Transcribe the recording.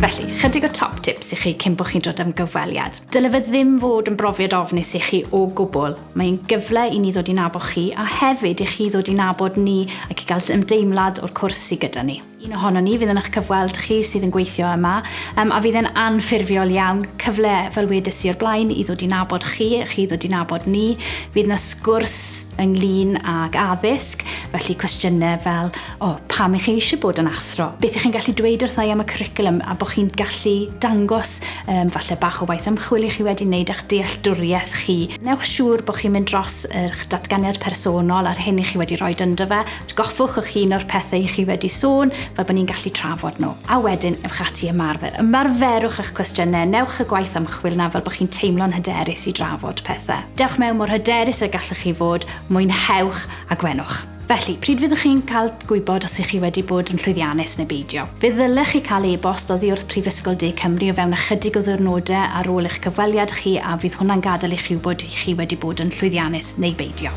Felly, chydig o top tips i chi cyn bod chi'n dod am gyfweliad. Dyle fe ddim fod yn brofiad ofnus i chi o gwbl. Mae'n gyfle i ni ddod i nabod chi a hefyd i chi ddod i nabod ni ac i gael ymdeimlad o'r cwrs sydd gyda ni. Un ohonon ni fydd yn eich cyfweld chi sydd yn gweithio yma, um, a fydd e'n anffurfiol iawn, cyfle, fel wedes i o'r blaen, i ddod i nabod chi, chi ddod i nabod ni. Fydd yna sgwrs ynglyn ag addysg, felly cwestiynau fel, o, oh, pam i chi eisiau bod yn athro? Beth ych chi'n gallu dweud wrtha i am y cwricwlwm a bod chi'n gallu dangos um, falle bach o waith ymchwil i chi wedi wneud a'ch dealltwriaeth chi. Newch siŵr bod chi'n mynd dros eich datganiad personol a'r hyn i chi wedi rhoi ynddo fe, Atgoffwch eich hun o'r pethau i chi wedi sôn, fel bod ni'n gallu trafod nhw. A wedyn, ewch ati ymarfer. Ymarferwch eich cwestiynau, newch y gwaith ymchwil na fel bod chi'n teimlo'n hyderus i drafod pethau. Dewch mewn mor hyderus y gallwch chi fod, mwynhewch a gwenwch. Felly, pryd fyddwch chi'n cael gwybod os ych chi wedi bod yn llwyddiannus neu beidio? Fe ddylech chi cael e-bost oddi wrth Prifysgol De Cymru o fewn ychydig o ddiwrnodau ar ôl eich cyfweliad chi a fydd hwnna'n gadael i chi wybod chi wedi bod yn llwyddiannus neu beidio.